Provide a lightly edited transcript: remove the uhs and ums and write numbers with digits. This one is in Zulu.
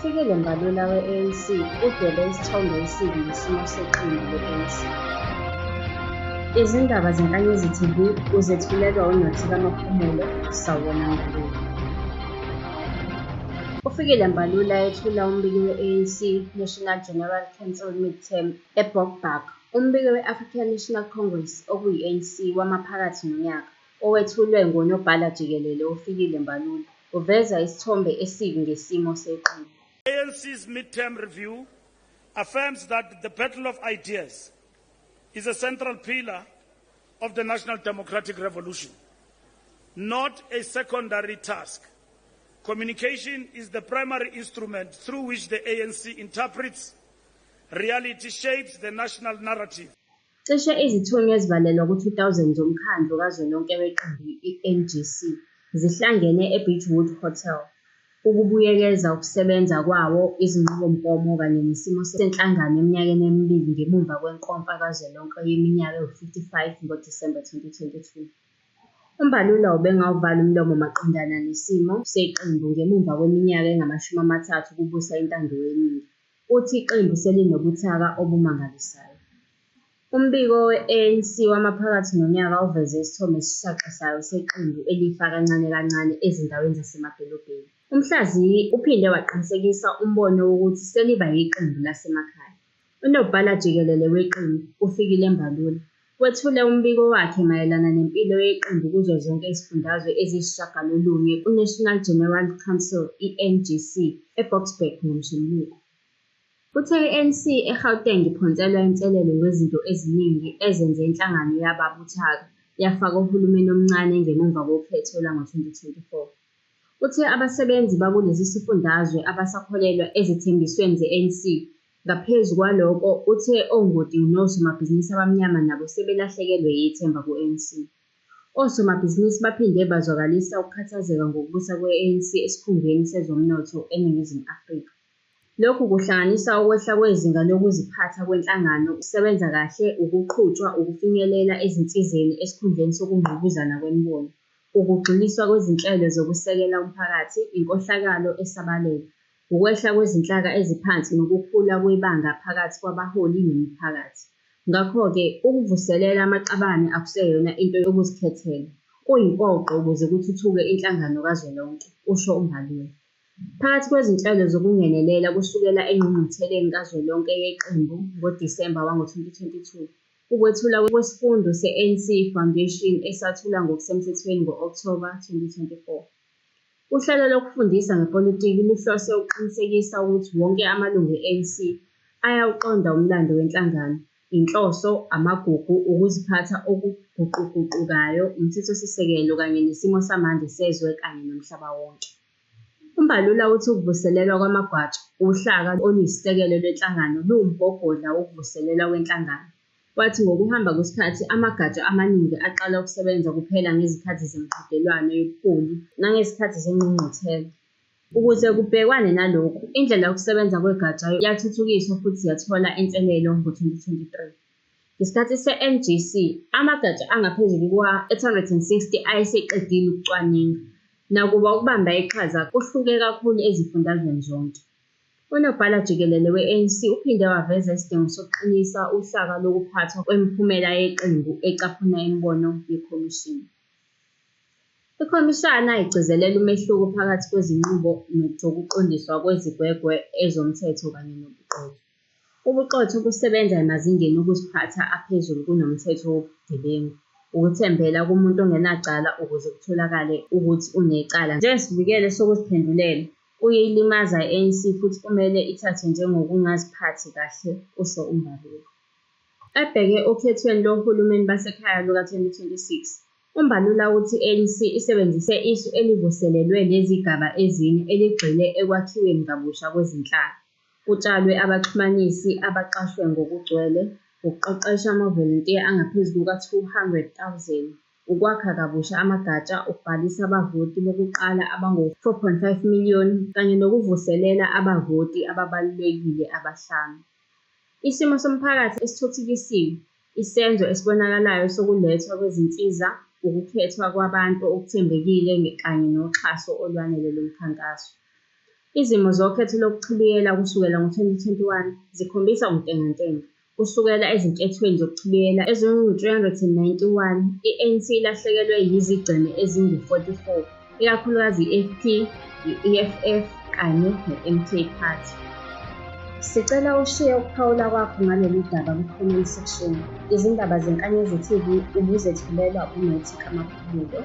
UFikile Mbalula we-ANC udwebe isithombe esibi ngesimo seqembu le-ANC. Izindaba zeNkanyezi TV uzethulelwa uNothi kaMaphumulo, sawubona mlaleli. UFikile Mbalula ethula umbiko we-ANC National General Council Mid-Term eBoksburg. Umbiko we-African National Congress, okuyi-ANC, wamaphakathi nonyaka, owethulwe nguNobhala Jikelele uFikile Mbalula, uveza isithombe esibi ngesimo seqembu. ANC's midterm review affirms that the battle of ideas is a central pillar of the national democratic revolution, not a secondary task. Communication is the primary instrument through which the ANC interprets reality, shapes the national narrative. Cishe izithunywa ezibalelwa ku-2,000 zoMkhandlu Kazwelonke Weqembu, i-NGC, zihlangene eBeachwood Hotel ukubuyekeza ukusebenza kwawo, izinqubomgomo kanye nesimo senhlangano eminyakeni emibili ngemuva kweNkomfa Kazwelonke Yeminyaka Ewu-55 ngoDisemba 2022. UMbalula ubengawuvali umlomo maqondana nesimo seqembu ngemuva kweminyaka engama-30 kubusa intando yeningi. Uthi iqembu selinobuthaka obumangalisayo. Umbiko we-ANC wamaphakathi nonyaka uveze isithombe esishaqisayo seqembu elifa kancane kancane ezindaweni zasemadolobheni. Umhlaziyi uphinde waqinisekisa umbono wokuthi seliba yiqembu lasemakhaya. UNobhala Jikelele weqembu, uFikile Mbalula, wethule umbiko wakhe mayelana nempilo yeqembu kuzo zonke izifundazwe eziyisishiyagalolunye kuNational General Council, i-NGC, eBoksburg ngoMsombuluko. Uthe i-ANC eGauteng iphonselwa inselelo ngezinto eziningi ezenze inhlangano yaba buthaka, yafaka uhulumeni omncane ngemuva kokhetho lwango-2024. Uthe abasebenzi bakulesi sifundazwe abasakholelwa ezithembisweni ze-ANC. Ngaphezu kwalokho, uthe ongoti nosomabhizinisi abamnyama nabo sebelahlekelwe yithemba ku-ANC. Osomabhizinisi baphinde bazwakalisa ukukhathazeka ngokubusa kwe-ANC esikhungweni sezomnotho eNingizimu Afrika. Lokhu kuhlanganisa ukwehla kwezinga lokuziphatha kwenhlangano, ukusebenza kahle, ukuqhutshwa, ukufinyelela ezinsizeni esikhundleni sokungqubuzana kwemibono, ukugxiliswa kwezinhlelo zokusekela umphakathi, inkohlakalo esabalele, ukwehla kwezinhlaka eziphansi nokukhula kwebanga phakathi kwabaholi nemiphakathi. Ngakho-ke, ukuvuselela amaqabane akuseyona into yokuzikhethela, kuyimpoqo ukuze kuthuthuke inhlangano kazwelonke, kusho uMbalula. Phakathi kwezinhlelo zokungenelela kusukela engqungqutheleni kazwelonke yeqembu ngoDisemba wango-2022, ukwethulwa kwesifundo se-ANC Foundation esethulwa ngokusemthethweni ngo-Okthoba 2024. Uhlelo lokufundisa ngepolitiki luhlose ukuqinisekisa ukuthi wonke amalungu e-ANC ayawuqonda umlando wenhlangano, inhloso, amagugu, ukuziphatha okuguquguqukayo, umthethosisekelo kanye nesimo samanje sezwe kanye nomhlaba wonke. UMbalula uthi ukuvuselelwa kwamagatsha, uhlaka oluyisisekelo lwenhlangano, luwumgogodla wokuvuselelwa kwenhlangano. Wathi ngokuhamba kwesikhathi amagatsha amaningi aqala ukusebenza kuphela ngezikhathi zemiqhudelwano yobuholi nangezikhathi zengqungquthela. Ukuze kubhekwane nalokhu, indlela yokusebenza kwegatsha yathuthukiswa futhi yathola inselelo ngo-2023. Ngesikhathi se-NGC, amagatsha angaphezu kuka-860 ayeseqedile ukucwaninga, nakuba ukubamba iqhaza kuhluke kakhulu ezifundazweni zonke. UNobhala Jikelele we-ANC uphinde waveza isidingo sokuqinisa uhlaka lokuphathwa kwemiphumela yeqembu, ecaphuna imibono yekhomishini. Ikhomishana igcizelela umehluko phakathi kwezinqubo zokuqondiswa kwezigwegwe ezomthetho kanye nobuqotho. Ubuqotho busebenza emazingeni okuziphatha aphezulu kunomthetho wobugebengu. Ukuthembela kumuntu ongenacala ukuze kutholakale ukuthi unecala njengesivikelo sokuziphendulela, kuyilimaza i-ANC futhi kumele ithathwe njengokungaziphathi kahle, kusho uMbalula. Ebheke okhethweni lohulumeni basekhaya luka-2026, uMbalula uthi i-ANC isebenzise isu elivuselelwe lezigaba ezine eligxile ekwakhiweni kabusha kwezinhlaka. Kutshalwe abaxhumanisi abaqashwe ngokugcwele, ukuqeqesha amavolontiya angaphezu kuka-200,000, ukwakha kabusha amagatsha, ukubhalisa abavoti bokuqala abangu-4.5 million, kanye nokuvuselela abavoti ababalulekile abahlanu. Isimo somphakathi esithuthukisiwe, isenzo esibonakalayo sokulethwa kwezinsiza, ukukhethwa kwabantu okuthembekile kanye noxhaso olwanele lomkhankaso. Izimo zokhetho lokuchibiyela kusukela ngo-2021 zikhombisa ukuntengantenga. Kusukela ezinkethweni zokuchibiyela ezingu-391, i-ANC ilahlekelwe yizigceme ezingu-44, ikakhulukazi i-IFP, i-EFF kanye ne-MK Party. Sicela ushiye ukuphawula kwakho ngalolu daba kwi-comment section. Izindaba zeNkanyezi TV ubuzethulela uNothi kaMaphumulo.